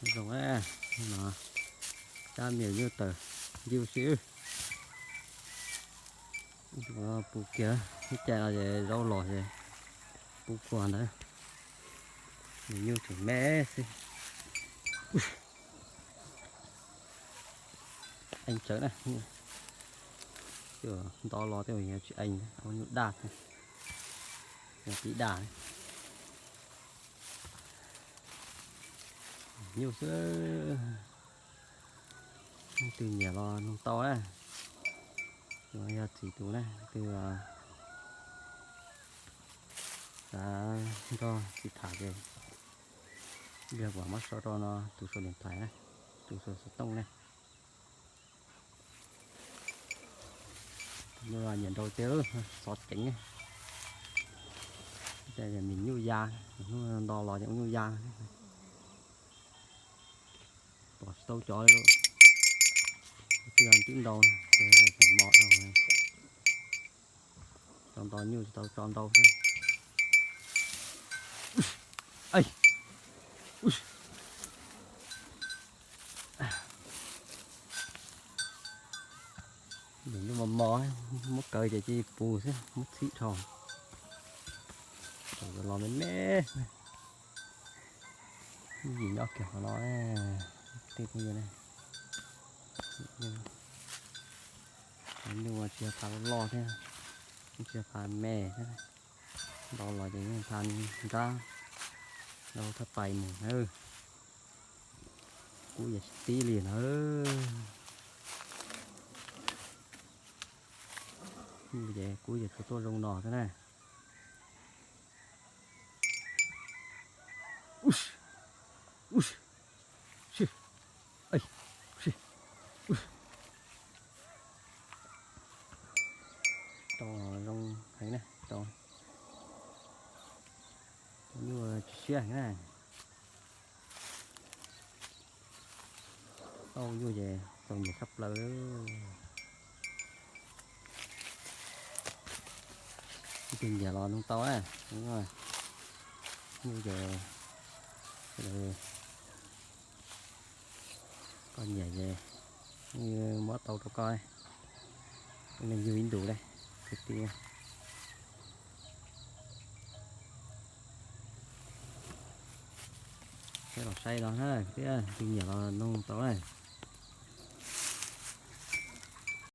Zoo no, cab me nyuam nyuj tawm ncig xwb. Pub kiag, ib caij no ces zaub los ces pub kuag ntawd, me nyuj tseem me xwb. Eev tsawv na, nto los tej yog tsis eev, ua nyuj daj, yog tib daj. Nyuj xwb, leej twg nyiam los nug tau na. Yog txiv tus na, leej twg xav nrog txiv tham ces yog kuv mam sau rau no tus sau điện thoại na, tus sau xov tooj na. Tus nyuj nyiam nrau tiag, xov ceev. Ces me nyuj ya, hnub nto los ces ua nyuj ya. Pom tsis tau cov li lawm. Twb twb ntau, tseem mos dhau. Tso nto nyuj tsis tau tso ntau xwb. Lub mos mos, muab kaw ces cia li pus xwb, muab txhib dhau. Los me me. Ib yim nyob kiag qhov no, tej phooj ywg ne. Nyuj tsis yog pha loj thiab, tsis yog pha me thiab. Ntau los ces yeej pha nrab, ntau thaj pais mus na. Kub yeej tsis tib li na. Nyuj ces kub yeej tsuas tuaj zoo no thiab na. Tau zoo heev na, tau nyuj tsis siab heev na. Tau nyuj ces txaus nyiam tshaj plaws. Leej twg nyiam los nug tau na. Nyuj ces koj nyiam ces muab tau rau koj, leej yug ib ntus li. Kwv tij, peb los saib no na, leej twg nyiam los nug tau na.